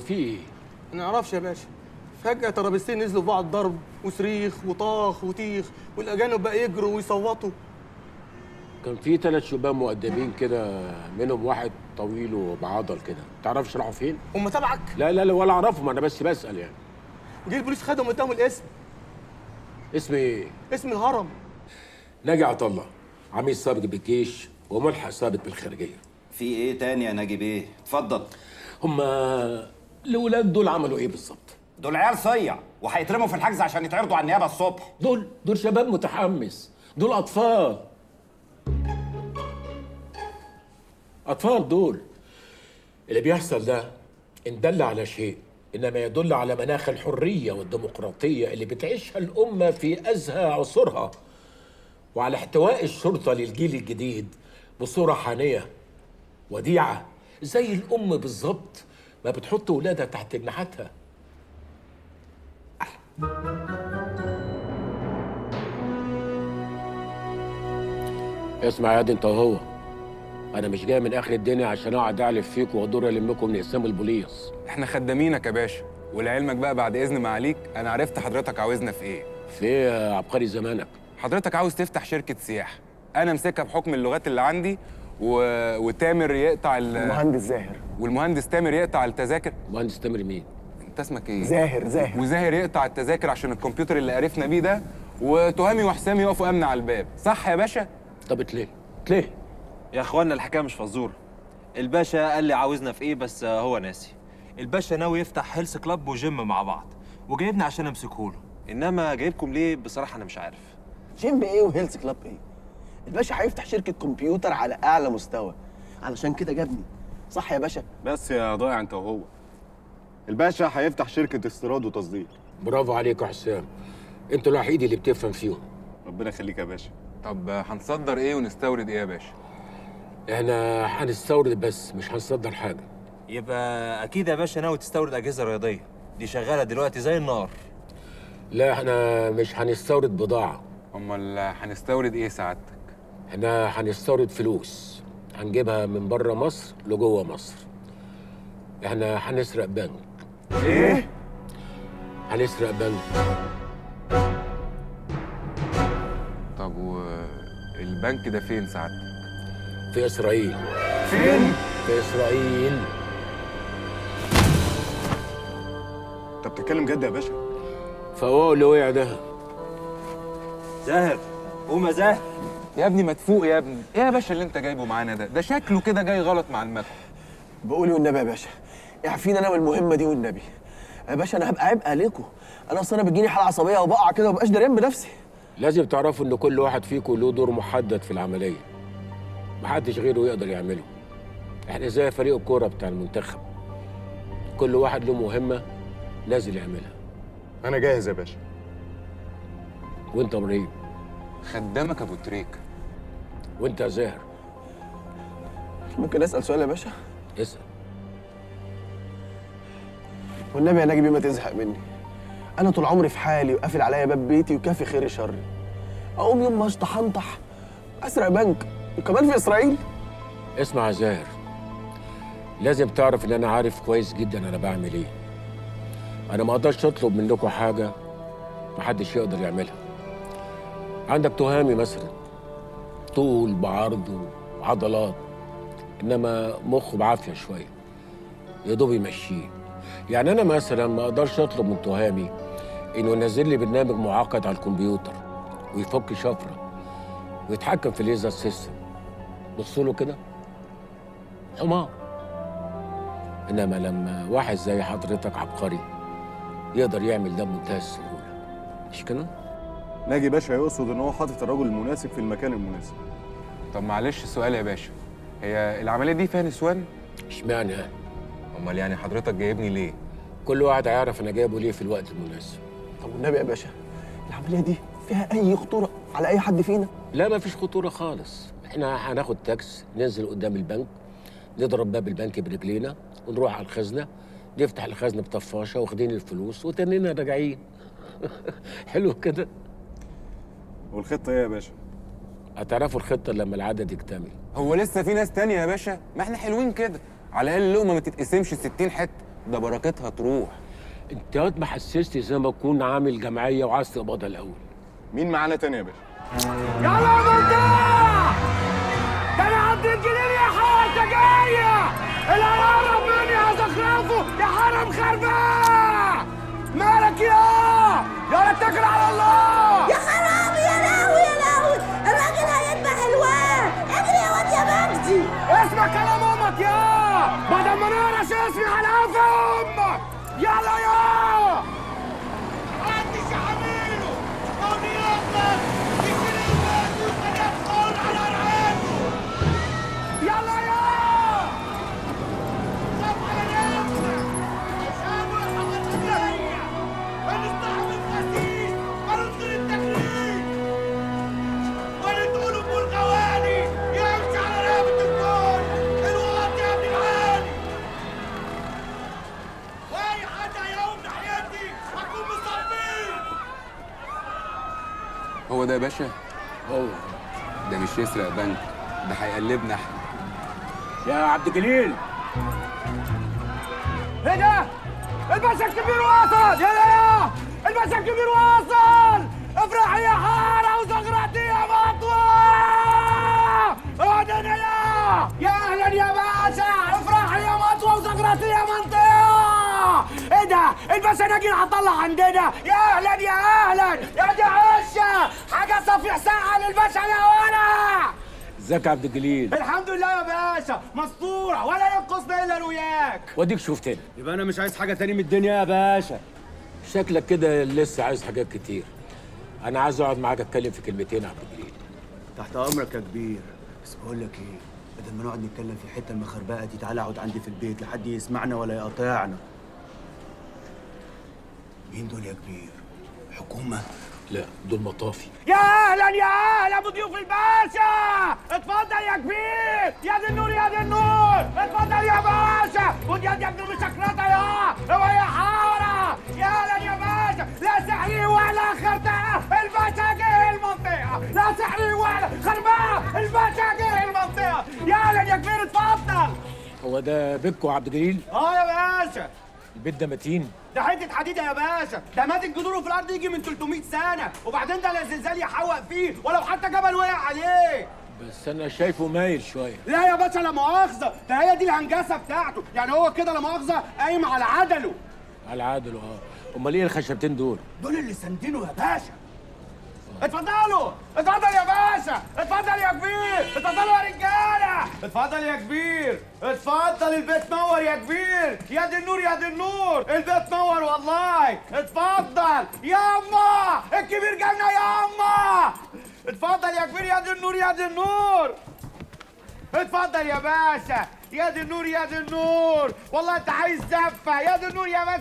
في ايه؟ ما نعرفش يا باشا. فجأة ترابيزتين نزلوا في بعض ضرب وصريخ وطاخ وطيخ، والأجانب بقى يجروا ويصوتوا. كان في 3 شباب مؤدبين كده، منهم واحد طويل وبعضل كده، تعرفش راحوا فين؟ هم تبعك؟ لا لا لا ولا اعرفهم، انا بس بسأل يعني. جه البوليس خدهم قدام الاسم. اسم ايه؟ اسم الهرم. ناجي عطا الله، عميد سابق بالجيش وملحق سابق بالخارجية. في ايه تاني يا ناجي بيه؟ اتفضل. هما الولاد دول عملوا ايه بالظبط؟ دول عيال صيع وهيترموا في الحجز عشان يتعرضوا على النيابة الصبح. دول شباب متحمس، دول اطفال. اطفال دول. اللي بيحصل ده ان دل على شيء انما يدل على مناخ الحرية والديمقراطية اللي بتعيشها الامة في ازهى عصورها، وعلى احتواء الشرطة للجيل الجديد بصورة حانيه وديعة زي الام بالظبط ما بتحط ولادها تحت جناحاتها. اسمع يا دي انت وهو، انا مش جاي من اخر الدنيا عشان اقعد اعلف فيكم وادور المكم من اسام البوليس. احنا خدامينك يا باشا، ولعلمك بقى بعد اذن معاليك انا عرفت حضرتك عاوزنا في ايه. في ايه يا عبقري زمانك؟ حضرتك عاوز تفتح شركة سياحة، انا امسكها بحكم اللغات اللي عندي وتامر يقطع المهندس زاهر، والمهندس تامر يقطع التذاكر. مهندس تامر مين؟ انت اسمك ايه؟ زاهر. زاهر. وزاهر يقطع التذاكر عشان الكمبيوتر اللي عرفنا بيه ده، وتهامي وحسام يقفوا امن على الباب، صح يا باشا؟ طب ليه؟ ليه؟ يا اخوانا الحكاية مش فزوره. الباشا قال لي عاوزنا في ايه بس هو ناسي. الباشا ناوي يفتح health club و gym مع بعض، وجايبني عشان امسكهوله، انما جايبكم ليه بصراحة انا مش عارف. جيم ايه و health club ايه؟ الباشا هيفتح شركة كمبيوتر على اعلى مستوى، علشان كده جابني، صح يا باشا؟ بس يا ضايع انت وهو، الباشا هيفتح شركة استيراد وتصدير. برافو عليك يا حسام، انت الوحيد اللي بتفهم فيهم. ربنا يخليك يا باشا. طب هنصدر ايه ونستورد ايه يا باشا؟ احنا هنستورد بس مش هنصدر حاجة. يبقى اكيد يا باشا ناوي تستورد اجهزة رياضية، دي شغالة دلوقتي زي النار. لا احنا مش هنستورد بضاعة. امال هنستورد ايه سعادتك؟ احنا هنستورد فلوس، هنجيبها من بره مصر لجوه مصر. احنا هنسرق بنك. ايه؟ هنسرق بنك. طب والبنك ده فين سعادتك؟ في اسرائيل. فين؟ في اسرائيل. انت بتتكلم جد يا باشا؟ فهو اللي وقع ده. زاهر قوم يا زاهر. يا ابني ما تفوق يا ابني، ايه يا باشا اللي انت جايبه معانا ده؟ ده شكله كده جاي غلط مع المكوى. بقولي والنبي يا باشا اعفيني انا من المهمة دي والنبي. يا باشا انا هبقى عبء عليكم، انا اصل انا بتجيني حاله عصبية وبقع كده ومبقاش دريان بنفسي. لازم تعرفوا ان كل واحد فيكم له دور محدد في العملية، محدش غيره يقدر يعمله. احنا زي فريق الكورة بتاع المنتخب، كل واحد له مهمة لازم يعملها. انا جاهز يا باشا. وانت ابراهيم؟ خدامك ابو تريكه. وانت يا زاهر؟ ممكن اسال سؤال يا باشا؟ اسال. والنبي يا ناجي ما تزهق مني، انا طول عمري في حالي وقافل عليا باب بيتي وكافي خير شري. اقوم يوم ما اشطح انطح اسرق بنك وكمان في اسرائيل؟ اسمع يا زاهر، لازم تعرف ان انا عارف كويس جدا انا بعمل ايه. انا ما اقدرش اطلب منكم حاجة محدش يقدر يعملها. عندك تهامي مثلا، طول بعرض وعضلات، انما مخه بعافية شوية، يا دوب يمشيه. يعني انا مثلا ما اقدرش اطلب من تهامي انه ينزل لي برنامج معقد على الكمبيوتر ويفك شفرة ويتحكم في ال laser system. بصوا له كده حمار. انما لما واحد زي حضرتك عبقري يقدر يعمل ده بمنتهى السهولة، مش كده؟ ناجي باشا يقصد ان هو حاطط الرجل المناسب في المكان المناسب. طب معلش سؤال يا باشا، هي العملية دي فيها نسوان؟ اشمعنى؟ امال يعني حضرتك جايبني ليه؟ كل واحد هيعرف انا جايبه ليه في الوقت المناسب. طب والنبي يا باشا العملية دي فيها اي خطورة على اي حد فينا؟ لا مفيش خطورة خالص. احنا هناخد تاكس، ننزل قدام البنك، نضرب باب البنك برجلينا، ونروح على الخزنة، نفتح الخزنة بطفاشه واخدين الفلوس وتنينا راجعين. حلو كده. والخطه ايه يا باشا؟ هتعرفوا الخطة لما العدد يكتمل. هو لسه في ناس تانية يا باشا؟ ما احنا حلوين كده، على الاقل اللقمة ما تتقسمش 60 حتة. ده بركتها تروح. انت يا واد ما حسستني زي ما اكون عامل جمعية وعايز تقبضها الاول. مين معانا تاني يا باشا؟ يلا يا منطقة، ده انا عبد الجليل يا حارة جاية، اللي هيقرب مني هزخرفه يا حرم خربان. مالك يا يلا اتكل على الله. يا حرام، يا لهوي يا لهوي، الراجل هيذبح الواد. اجري يا واد يا مجدي. اسمع كلام امك يا بدل ما نقرش اسمي على قفا امك. يلا يا محدش يا حميلو قومي يلا يشيل البيت ويخليها تقول على رقبته. يلا يا خاف على نفسك عشان الحمد هنستحمل الخسيس وندخل التكليف وندخل ام الغوالي يمشي على رقبة الكل. الوقت يا ابن العالي، واي حد هيقوم ناحيتي هكون مصفيه. هو ده يا باشا؟ هو ده مش يسرق بنك، ده هيقلبنا احنا. يا عبد الجليل. ايه ده؟ الباشا الكبير وصل. يلا يا الباشا الكبير وصل. افرحي يا حارة وزغرتي يا مطوه. اقعد هنا يا اهلا يا باشا. افرحي يا مطوه وزغرتي يا منطقة. ايه ده؟ الباشا ناجي هطلع عندنا. يا اهلا يا اهلا يا دي عشه، حاجة صفيح ساعة للباشا يا ولا. ازيك يا عبد الجليل؟ الحمد لله يا باشا، مستورة ولا ينقصنا الا رؤياك. واديك شفتنا. يبقى انا مش عايز حاجة تاني من الدنيا يا باشا. شكلك كده لسه عايز حاجات كتير. انا عايز اقعد معاك اتكلم في كلمتين يا عبد الجليل. تحت امرك يا كبير، بس بقول لك ايه، بدل ما نقعد نتكلم في الحتة المخربقه دي، تعالى اقعد عندي في البيت لحد يسمعنا ولا يقاطعنا. مين دول يا كبير؟ حكومة؟ لا دول مطافي. يا اهلا يا اهلا بضيوف الباشا. اتفضل يا كبير. يا دي النور يا دي النور. اتفضل يا باشا. خد يا ابن المشكلطه يا اوعى يا حارة. يا اهلا يا باشا. لا سحري ولا خرطه، الباشا جه المنطقة. لا سحري ولا خربقه، الباشا جه المنطقة. يا اهلا يا كبير اتفضل. هو ده بيتكو يا عبد الجليل؟ اه يا باشا. البيت ده متين؟ ده حتة حديده يا باشا، ده ماتت جذوره في الارض يجي من 300 سنة، وبعدين ده لا زلزال يحوق فيه ولو حتى جبل وقع عليه. بس انا شايفه مايل شوية. لا يا باشا لا مؤاخذة، ده هي دي الهنجسه بتاعته، يعني هو كده لا مؤاخذة قايم على عدله. على عدله اه. امال ايه الخشبتين دول؟ دول اللي ساندينه يا باشا. اتفضلوا، اتفضل يا باشا، اتفضل يا كبير، اتفضلوا يا رجاله، اتفضل يا كبير، اتفضل البيت نور يا كبير، يا دي النور يا دي النور، البيت نور والله، اتفضل ياما، الكبير جالنا ياما، اتفضل يا كبير يا دي النور يا دي النور، اتفضل يا باشا، يا دي النور يا دي النور، والله انت عايز زفه، يا دي النور يا باشا.